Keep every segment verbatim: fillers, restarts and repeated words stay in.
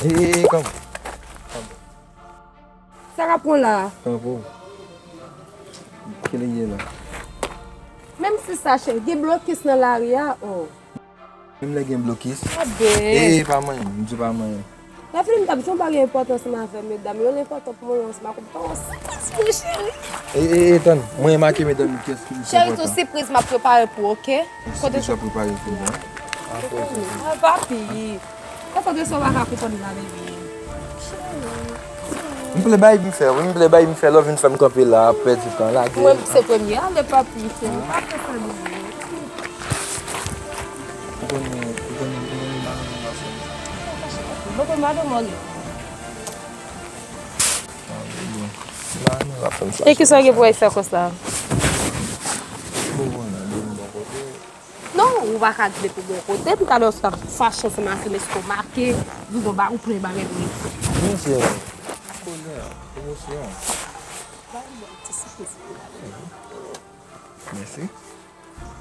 E, e, e, kanpe. Sa k ap pran la? Kanpe. Kilè ye la? Menm si sa, cheri, gen blokis nan lari a, o. Menm lè gen blokis. Abe. E, e, pa manyen, m di pa manyen. Lè fini m t ap jwenn bagay enpòtan ansanm avè medam yo, l enpòtan pou mwen ansanm ak ou, pa yon sipris mwen, cheri. E, e, e, tann, mwen make medam yo kiyès ki plis enpòtan. Cheri, tou sipris m ap prepare pou ou, oke? Kote sipris w ap prepare pou mwen? A, papi. Sa fò de sa w pa ka konprann la, baby. M vle bay m fè, wi, m vle bay m fè, lè w vin fè m kanpe la, ap pèdi tan, lage. Mwen, se premye, ale, papi, cheri, pa fè sa, baby. Ou konnen, ou konnen, ou konnen madanm mwen ap fè m sa. Bon, pou madanm mwen li. Ah, bon. Madanm mwen ap fè m sa. E kisa w gen pou w fè konsa? Bon, bon, nan de m bò kote. Non, ou pa ka di depi bon kote, m talè w t ap fache ansanm ak li, men si w make, di w ba ou plen bagay pou li. Mwen se kolè, emosyon. Mèsi.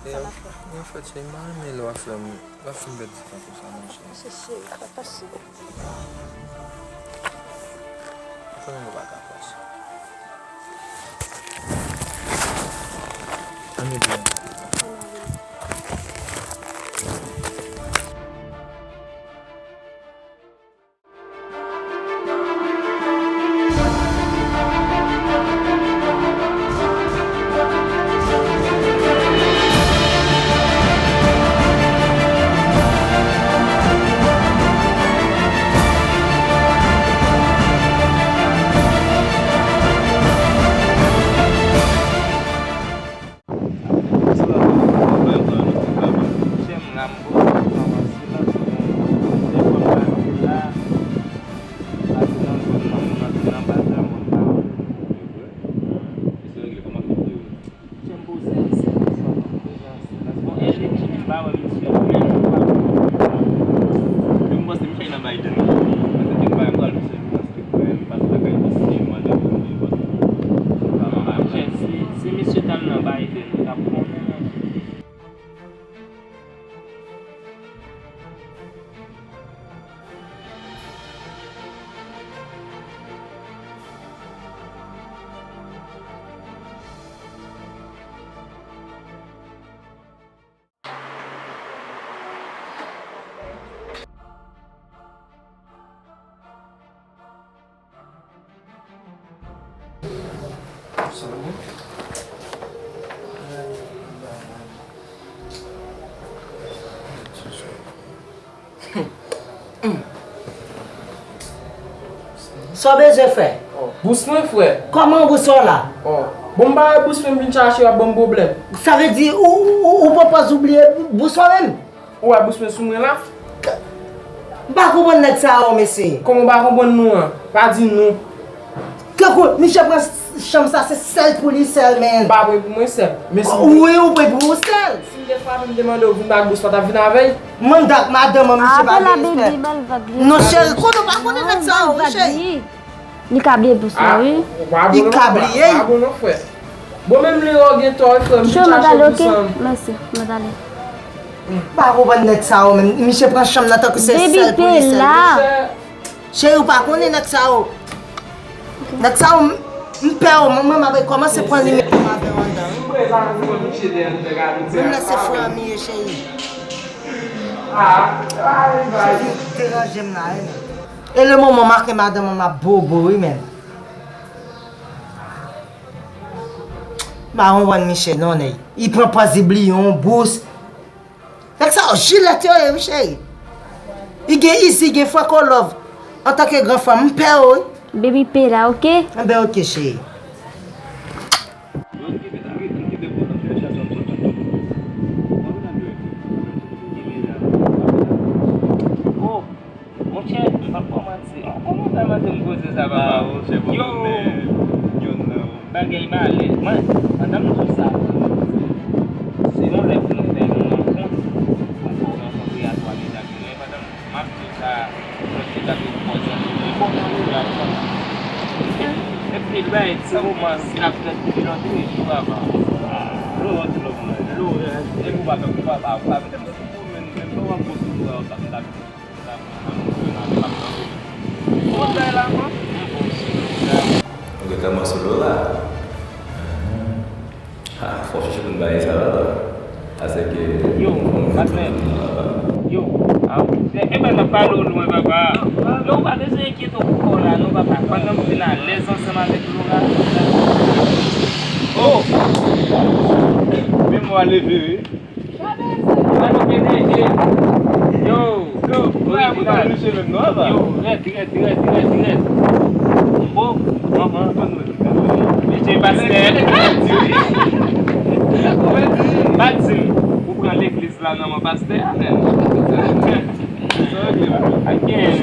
E, anfèt, cheri, m pa renmen lè w ap fè m, w ap fè m pèdi tan konsa, monchè. Cheri, pa fache. Ou konnen nou pa ka fache. Ann ale. Monchè, si, si misye t al nan Biden, ou t ap konnen, monchè. Sa w bezwen, frè? Bous mwen, frè. Kòman bous ou la? Bon, m pa wè bous mwen vin chache w ap ban m pwoblèm. Sa vle di ou, ou, ou, ou pran pòz ou bliye bous ou menm? Ou wè bous mwen sou mwen la? M pa konprann nèg sa yo, mesye. Kòman w pa konprann nou an? Pa di nou. Tankou misye pran chanm sa, se sèl pou li sèl, men. M pa pran pou mwen sèl. Men si m te... Wi, ou pran pou ou sèl. Si m te frape, m te mande w vin ba bous pa t ap vin avè l? Manda ak madanm an, misye pa gen respè. Non, cheri, kote w pa konnen nèg sa yo, wi, cheri. Li ka bliye bous la, wi. Li ka bliye. Pa bon non, frè. Bon, menm lè w gen tò, frè, m vin chache bous lan. Mèsi, mwen ale. M pa konprann nèg sa yo menm. Misye pran chanm nan tankou se sèl pou li sèl. Cheri, ou pa konnen nèg sa yo. Nèg sa yo, m, m pè yo, mwen, mwen, m ap kòmanse pran limit mwen avè yo anndan, wi. Menm lè se frè m ye, cheri. Cheri, ou deranje m la, wi, menm. E le moman make madanm an, m ap bobo, wi, menm. M pa konprann misye non, nèg. Li pran pòz li bliye yon bous. Nèg sa yo jilèt yo ye, wi, cheri. Li gen izi, li gen franco love. Antanke gran frè m, m pè yo, wi. Baby, pe la, oke? Enben, oke, cheri. Monchè, m p ap ba w manti. Kòman w fè mande m koze sa, papa? Yo! Bagay malè. Mwen, pandan m di w sa, se yon lè pou nou fè yon rankont, pou n fè yon rankont a twa deja, men pandan m ap di w sa, mwen te gade yon pòz anpil. Epi l bay ti romans n ap fè depi lòt jou, papa. Lorant, love, man. Lorant, epi w pa fè, w pa, w pa mete m sou kou, menm, menm lè w ap gwo sou kou, w pa mete m sou kou. Kòman sou do la? Ah, fò chèche pou n bay sa la, la. Asèke yo, fò nou fè patnè. Yo, a, e, e pa n ap pale w lwen, papa. Non, ou pa bezwen enkyete w pou kò w la, non, papa. Pandan m vin alèz ansanm avèk Laura. Oh! Memwa leve, wi. Yo, yo, yo, rèd, rèd, rèd, rèd, rèd. Bon, manman. Mesye pastè. Pa di m, ou pran legliz la nan men pastè a menm. Again.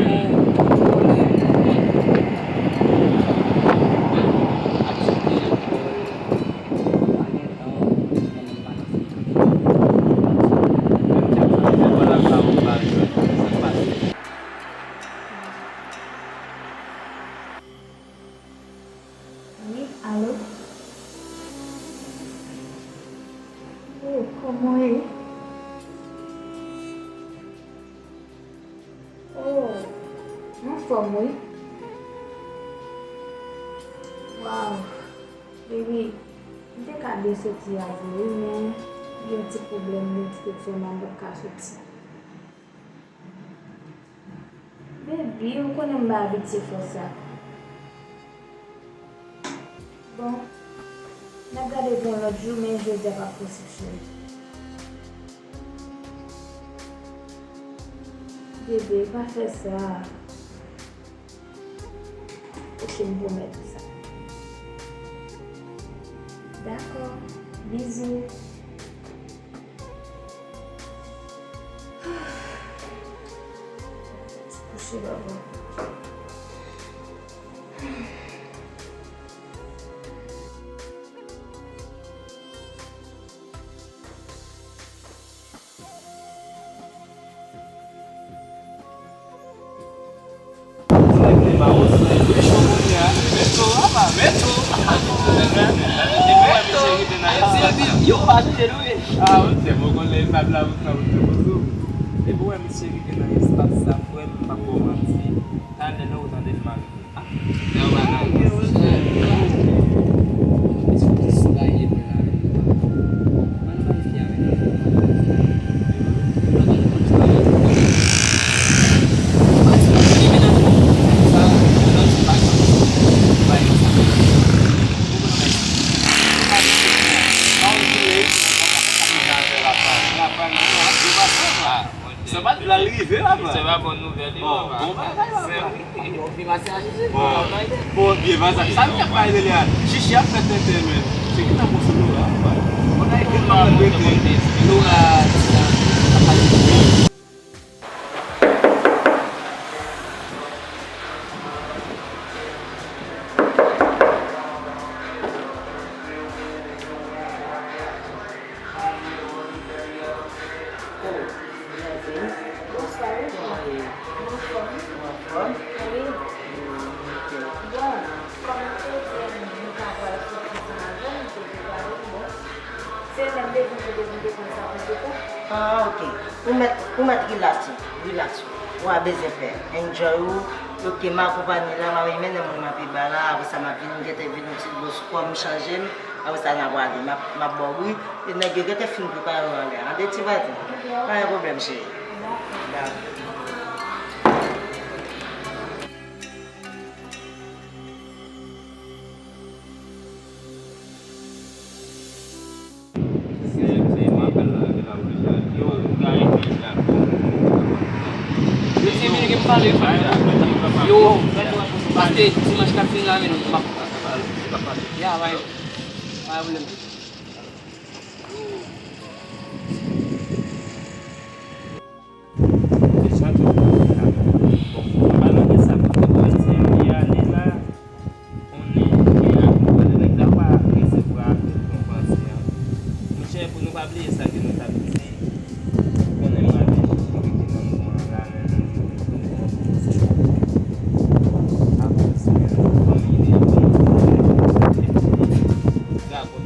Wi, alo? Oh, kòman w ye? Oh, m anfòm, wi. Wow, baby, m te ka byen soti a vre, wi, men gen yon ti pwoblèm, gen yon ti kèk fè m pa ka soti. Baby, ou konnen m pa abitye fè sa. Bon, n ap gade pou yon lòt jou, men jodi a p ap posib, cheri. Bebe, pa fè sa. Ok, m pwomèt ou sa. Dakò. Bizou. Ti kouche, baba. Yo pa chanje nou, wi. Ah, monchè, mwen konnen sa bla pou sa, monchè, bonjou. Depi w wè misye rive nan espas sa, frè m, m p ap ba w manti, talè lè w tande l m a rive. Sa pa t bla l rive la, papa. Se pa bon nouvèl, li, papa. Bon, bon bagay la, papa. Bon, bon, byen pase. Sa m t ap pale de li a. Chichi ap fè tenten, men. Se ki tan konsa Laura, papa. Bon, bagay gen mal rete. Laura, ti la, ap pale de li. Bonswa, wi. Kòman w ye? Mwen anfòm. Ou anfòm? Wi. Bon, kòm m te di, nou ta pral soti ansanm avè m, m te prepare m, bon. Se lè m te vin kote pou m te konn sa pou m te fè. Ah, ok. Ou mèt, ou mèt relax, relax. Ou pa bezwen pè. Enjoy ou. Ok, m akonpaye la, m ap mennen moun m ap ba la, apre sa m ap vin, m gentan vin yon ti dlo sou kò m, chanje m. Apre sa, n a prale. M ap, m ap ba w bri. E nèg yo gentan fin prepare w anlè a. Tande, ti vwazen? Pa gen pwoblèm, cheri. Dakò. Yo, pase dimanch k ap vini la, men nou pa. Ya, bay. Pa gen pwoblèm. Deja tou, bon, an palan de sa, kote mwen di m li ale la, konnen gen akonpanye nèg la pa resevwa apèl konpansman. Monchè, pou nou pa bliye sa ke nou t ap di, ou konnen mwen avèk Cheri ki nan mouvman an la, men nou vin pou nou konpansman. Akoz fanmi li, bon, epi, gagòt,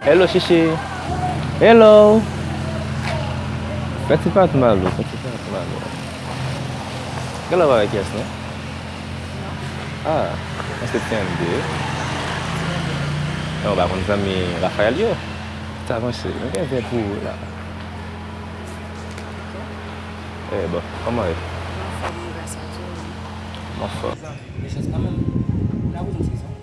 Hello, Chichi. Hello. Fè ti pati Malo, fè ti pati Malo. Gade la avèk kiyès non? Ah, mwen se T M D. Non, ou pa konn zanmi Raphaël yo? Sa avanse, mwen gen zen pou ou la. Eh, bon, kòman w ye? Mwen anfòm, gras a Dye, wi. Mwen anfòm. Mechanste kanmenm. Ou ka poze m kesyon?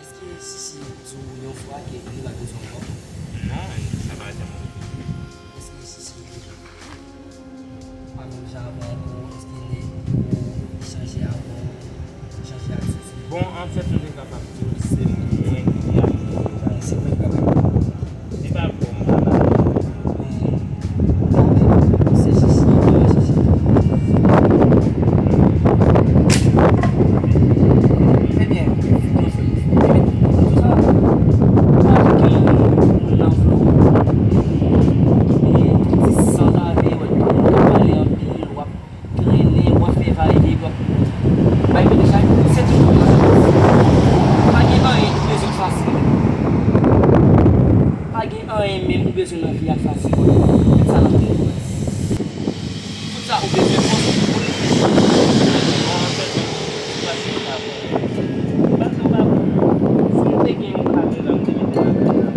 Èske Sisi di w yon fwa ke li pa bezwen w ankò? Non, sa pa janm rive. Èske Sisi pa menm jan avè w ankò? Èske li chanje avè w, chanje ak Sisi? Bon, anfèt, m te kapab di w se mwen ki te ak li. Se mwen ki pa bay. Li pa bon, m pa bay. Men, se jis yon kòmanse. Ebyen, ebyen, tout sa, pa gen moun nan vle w. Ebyen, tout ti sanzave, w ap pale anpil, w ap trennen, w ap fè va e vini, w ap bay mete chay, se toujou yon chans. Pa gen anyen ki bezwen fasil. Pa gen anyen menm ou bezwen nan vi a fasil. Tout sa nan tèt ou. Tout sa ou bezwen fòs pou li fè. Si m te gen yon kamera, m te mete nan kay la.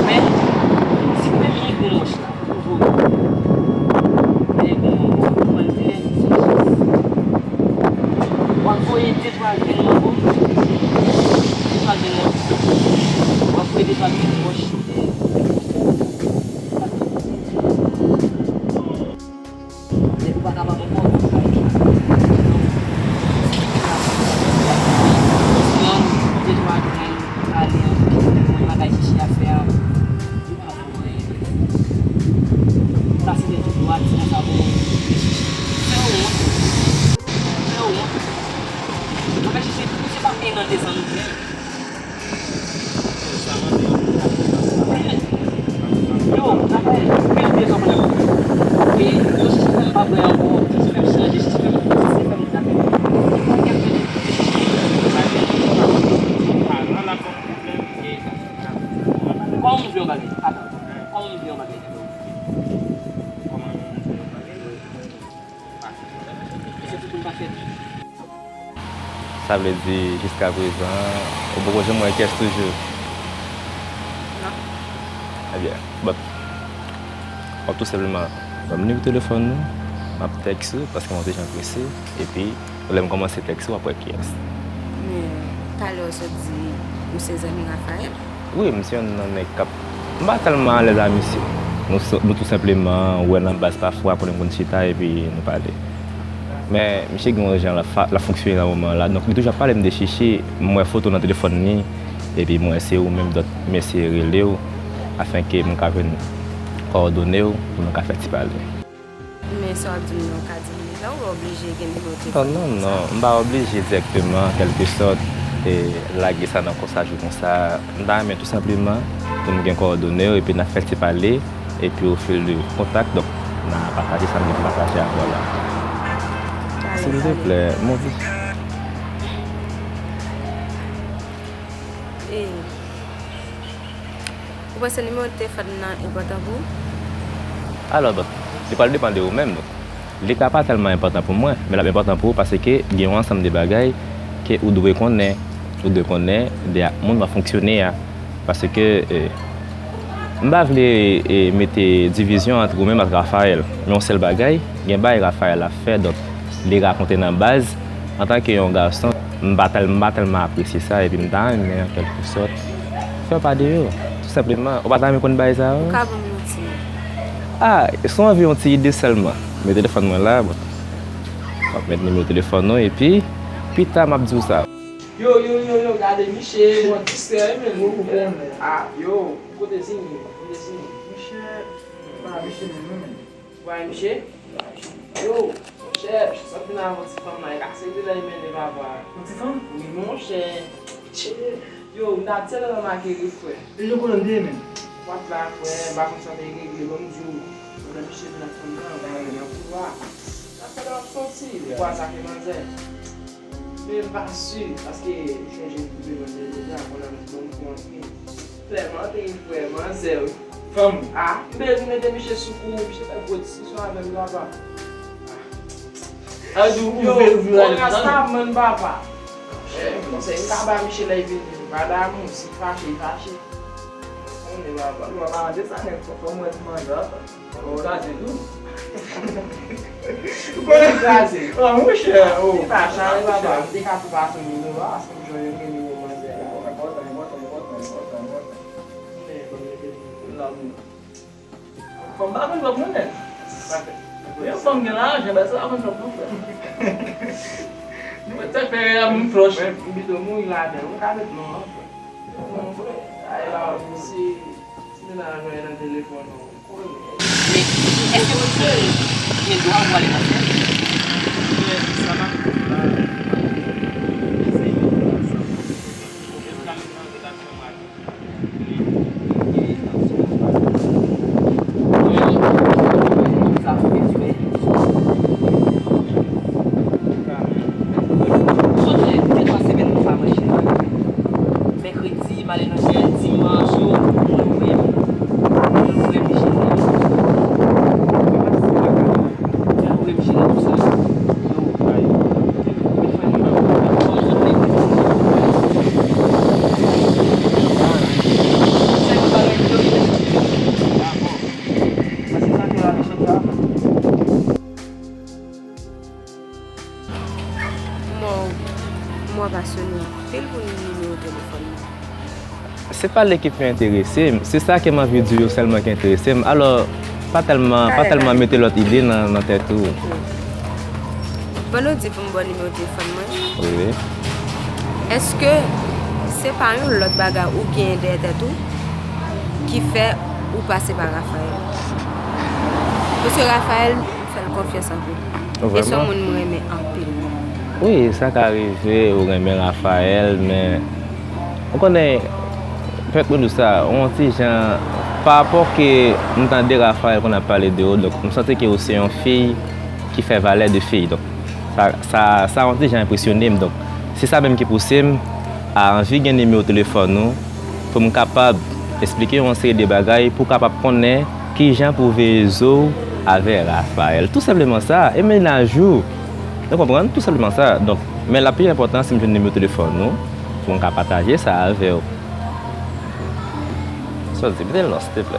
Men, si w menm gen grenn wòch la, ou voye. Dèyè grenn wòch, ou pran dilè, w ap voye de twa grenn mango, de twa grenn wòch, w ap voye de twa grenn wòch. Depi w pa kapab ankò, w ap kay. Sinon, de twa grenn ale anpil, mwen pa kay chèche afè a. Yo pa fè w anyen. Pase de tout dwat, sinon sa pou fè w wont. Fè w wont. Mwen ka chèche, se pa en an, de zan nou fè. Yo, Raphaël, mwen ap bezwen konn ap. E yo chèche fè m pa bwè ankò, chèche fè m chanje, chèche fè m, chèche fè m gate. Kòman m vle yon bagay? Atann. Kòman m vle yon bagay? Sa vle di, jiskaprezan, ou poko janm wè Kès toujou? Non. Ebyen, bon. W ap tou senpleman ban m nimewo telefòn ou, m ap tèks ou, paske mwen te jan prese, epi lè m kòmanse tèks ou, w ap wè kiyès. Men, talè w sot di ou se zanmi Raphaël? Wi, m se youn nan nèg k ap, m pa tèlman alèz a misye. Nou, s- nou tou senpleman wè nan baz pafwa, kote m konn chita epi nou pale. Men, misye gen yon jan l ap fa- l ap fonksyone nan moman an la. Donk, li toujou ap pale m de Chichi, m wè foto nan telefòn li, epi m wè se ou menm, donk, m eseye rele w, afenke m ka jwenn kowòdone w, pou nou ka fè ti pale. Men sa w ap di m nan, w ka di m deja, ou pa oblije gen nimewo telefòn nan. Non, non, non, m pa oblije dirèkteman, an kèlkesòt, e, lage sa nan konsa, jou konsa. M ta renmen tou senpleman pou m gen kowòdone w, epi n a fè ti pale, epi au fil de kontak, donk, n a pataje sa n gen pou pataje avè w la. Silvouplè, m anvi. Ou panse nimewo telefòn nan enpòtan pou ou? Alò, bon, li pral depann de ou menm. Li ka pa tèlman enpòtan pou mwen, men l ap enpòtan pou ou paske gen yon ansanm de bagay ke ou dwe konnen. Ou dwe konnen de ak moun w ap fonksyone a. Paske, e, m pa vle, e, mete divizyon ant ou menm ak Raphaël. Men yon sèl bagay, gen bagay Raphaël ap fè, donk, li rakonte nan baz, antanke yon gason, m pa tèl- m pa tèlman apresye sa, epi m ta renmen, an kèlkesòt, fè w pa de yo, tou senpleman. Ou pa ta renmen konn bagay sa yo? Ou ka ban m yon ti non. Ah, si w anvi yon ti ide sèlman, men telefòn mwen la, bon. M ap met nimewo telefòn nou, epi pita m ap di w sa. Yo, yo, yo, yo, gade Miche, mwen distrè, wi, men. Gwo pwoblèm, men. Ah, yo, kote Zini? Kote Zini? Miche, pa Miche menm, wi, men. Ou pa wè Miche? Yo, monchè, sòt vin avè yon ti fanm la, e kase de lè li mennen papa. Yon ti fanm? Wi, monchè. Yo, m ta tèlman make ri, frè. E yo konnen m te ye, men. Wat la, frè, m pa konn sa te regle, ban m di w. Pandan Miche vin ak fanm nan, m pa renmen an pouvwa. Sa fè lè w ap soti, pouvwa atake manzè. Men m pa si, paske m chonje m twouve manzè deja, kounye a m bon pou antre. Frè, m antre, frè, manzè, wi. Fanm? Ah, m bezwen mete Miche sou kou, Miche fè gwo diskisyon avè m, papa. Ah. Yo, ou vle, ou vle ale nan. Rastaman, papa. Eh, konsèy m ka ba Miche lè l vini, pa damou, si l fache, l fache. Konnen, papa. Yo, pa mande sa, nèg, fò, fò m wè ti manzè, papa. Ou kraze tou. Ou konnen kraze. Oh, monchè, oh. Se pa chale, papa. M te ka tou pase yon nimewo a, si m jwenn yon nimewo manzè la. Enpòtan, enpòtan, enpòtan, enpòtan, enpòtan. Men, fò m mete l nan moun. Fanm pa konn twòp non, nèg. Yon fanm gen lajan, bagay sa pa konn twòp non, frè. Nou mèt fè fè a moun flòch. Mwen, m pito mouri ladan l. M ka met non an, frè. Non, frè. Ay la, si, si mennaj mwen nan telefòn, non. Men, èske ou gen dwa pou ale nan syèl? Sa pa fèt la. Eseye mete ansanm. Pwoblèm ka met nan relasyon m ak li. Sonje, de twa semèn nou pa manje. Mèkredi, m ale nan syèl, dimanch, yo, mwen menm, mwen menm, jene. Mwen menm, jene pou sa. Yo, mwen fè mwen pa mwen. Sa yo bagay yo, yo, yo. Dakò. Paske sa ke la sòti a. Mwen, mwen pasyone anpil pou nimewo telefòn nan. Se pa li ki pi enterese m, se sa ke m anvi di w yo sèlman ki enterese m. Alò, pa tèlman, pa tèlman mete lòt ide nan, nan tèt ou. Ban nou di pou m ba w nimewo telefòn mwen. Wi. Èske se pa yon lòt bagay ou genyen dèyè tèt ou ki fè ou pase pa Raphaël? Paske Raphaël, m fè l konfyans anpil. E se yon moun m renmen anpil. Wi, sa ka rive ou renmen Raphaël, men ou konnen, fèt mwen di w sa, yon ti jan, pa rapò ke m tande Raphaël konn ap pale de ou, donk, m santi ke ou se yon fi ki fè valè de fi. Donk, sa, sa, sa yon ti jan enpresyone m. Donk, se sa menm ki pouse m a anvi gen nimewo telefòn ou, pou m kapab esplike w yon seri de bagay, pou w kapab konnen kijan pou w veye zo w avè Raphaël. Tou senpleman sa, e mennaj ou. Ou konprann? Tou senpleman sa. Donk, men l ap pi enpòtan si m jwenn nimewo telefòn ou, pou m ka pataje sa avè w. Sòti, mete l non, silteplè.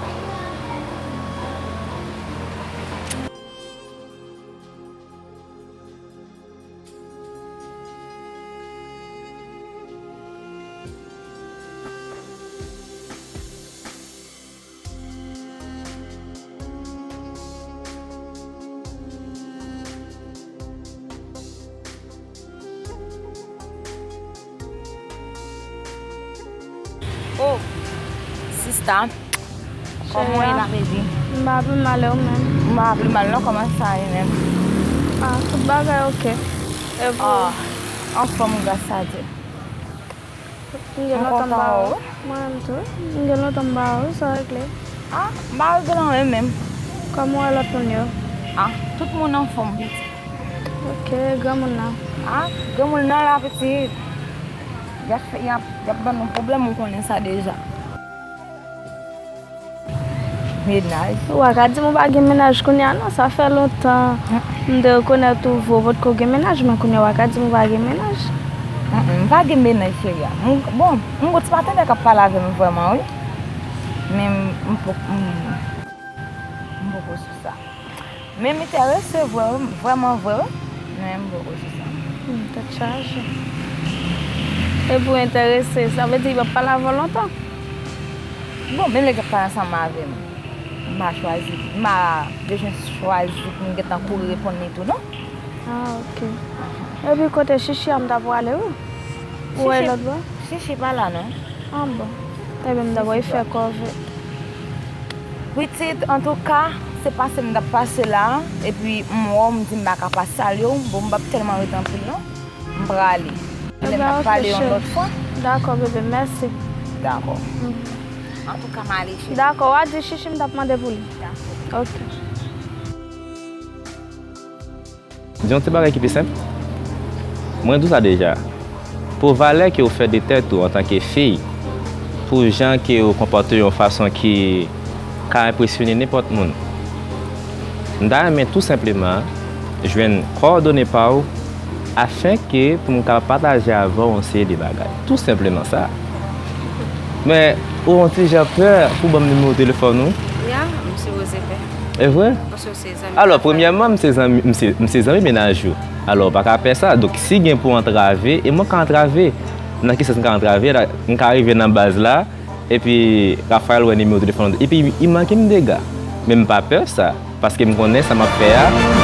Oh, sista. Kòman w ye la, baby? M pa pi mal, e ou menm? M pa pi mal non, kòman sa ye menm? Ah, tout bagay ok. E pou ou? Ah, anfòm, gras a Dye. M gen lontan m pa wè w. Mwen menm tou. M gen lontan m pa wè w, sa regle? Ah, m pa regle anyen menm. Kòman w wè lòt moun yo? Ah, tout moun anfòm, pitit. Ok, granmoun nan? Ah, granmoun nan la, pitit. Y ap fè, y ap, y ap ban nou pwoblèm, ou konnen sa deja. Mennaj. Ou pa ka di m ou pa gen mennaj kounye a non, sa fè lontan. Mm. M te rekonèt ou vre ou potko gen mennaj, men kounye a ou pa ka di m ou pa gen mennaj. Mm, mm, m pa gen mennaj, cheri a. M, bon, m gon ti patnè k ap pale avè m vrèman, wi. Men m, m poko, m, m poko sou sa. Men m enterese vre, vrèman vre, wi. Men m poko sou sa. Hmm, tèt chaje. Epi w enterese, sa vle di li p ap pale avè w lontan? Bon, menm lè l t ap pale ansanm avè m, m pa chwazi, m pa bezwen chwazi pou m gentan kouri reponn li tou, non. Ah, ok. Epi kote Chichi a m ta pwale wi. Ou wè lòt bò? Chichi pa la non. Ah bon. Ebyen m ta pwale fè kòve. Pitit, antouka, se pase m t ap pase la, epi m wè w, m di m pa ka pa salye w, bon, m p ap tèlman rete anpil non. M prale. Ebyen, ok, cheri. N ap pale yon lòt fwa. Dakò, bebe, mèsi. Dakò. Antouka, m ale, cheri. Dakò, w a di Chichi m t ap mande pou li. Dakò. Ok. Di yon ti bagay ki pi senp. Mwen di w sa deja. Pou valè ke w fè de tèt ou antanke fi, pou jan ke w konpòte w yon fason ki ka enpresyone nenpòt moun, m ta renmen tou senpleman jwenn kòdone pa w afenke pou m ka pataje avè w yon seri de bagay. Tou senpleman sa. Men, ou yon ti jan pè pou ban m nimewo telefòn ou? Ya, m sipoze pè. E vre? Paske w se zanmi. Alò, premyèman, m se zanmi, m se, m se zanmi mennaj ou. Alò, ou pa ka pè sa. Donk, si gen pou antrave, e mwen ka antrave. Nan ki sans m ka antrave? La, m ka rive nan baz la, epi Raphaël wè nimewo telefòn ou, epi li manke m dega. Men m pa pè sa, paske m konnen sa m ap fè a.